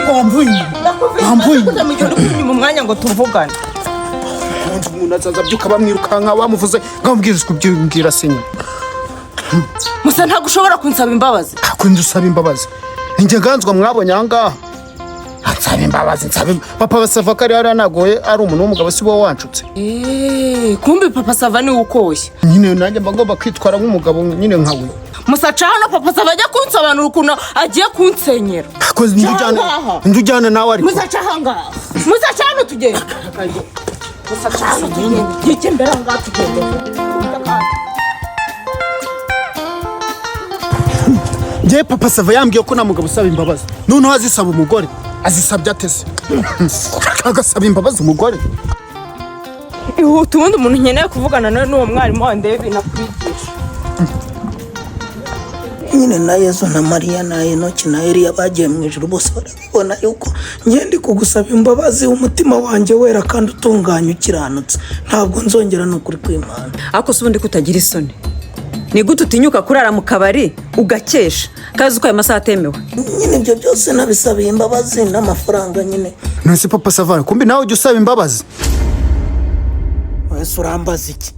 Ako wamvuye inyuma, wamvuye inyuma. Mu gihe uri kunyima umwanya ngo tuvugane. Ubundi umuntu azaza abyuka bamwirukanka bamuvuze ngamubwira kubyibwira se nyine. Musa, ntabwo ushobora kunsaba imbabazi? Akunda usaba imbabazi. Ninjye nganzwa mwabonye aha ngaha ansaba imbabazi, nsaba Papa Sava ko ari hariya nagoye, ari umuntu w'umugabo, si wowe wanshutse. Eee, kumbi Papa Sava niwe ukoshye. Nyine nanjye mba ngomba kwitwara nk'umugabo nyine nkawe. Musa, ca hano, Papa Sava ajya kunsobanura ukuntu agiye kunsenyera. Ko Ngaha. Njye ujyana nawe ariko. Musa, ca aha ngaha. Musa, ca hano tugende. Musa, ca hano tugende. Gike imbere aha ngaha tugende. Njye Papa Sava yambwiye ko nta mugabo usaba imbabazi, noneho azisaba umugore, azisabye ateze agasaba imbabazi umugore. Ihute, ubundi umuntu nkeneye kuvugana nawe n'uwo mwarimu wa ndebe nakwigisha. Nyine na Yezu na Mariya na Enoki na Eliya bagiye mu ijuru, bose barabibona yuko ngende kugusaba imbabazi, umutima wanjye wera kandi utunganye ukiranutse. Ntabwo nzongera, ni ukuri kw'Imana. Ariko se ubundi kutagira isoni, ni gute utinyuka kurara mu kabari ugakesha kazi ko aya masaha atemewe? Nyine ibyo byose nabisabiye imbabazi n'amafaranga nyine. None se Papa Sava, kumbi nawe ujya usaba imbabazi? Wese urambaza iki?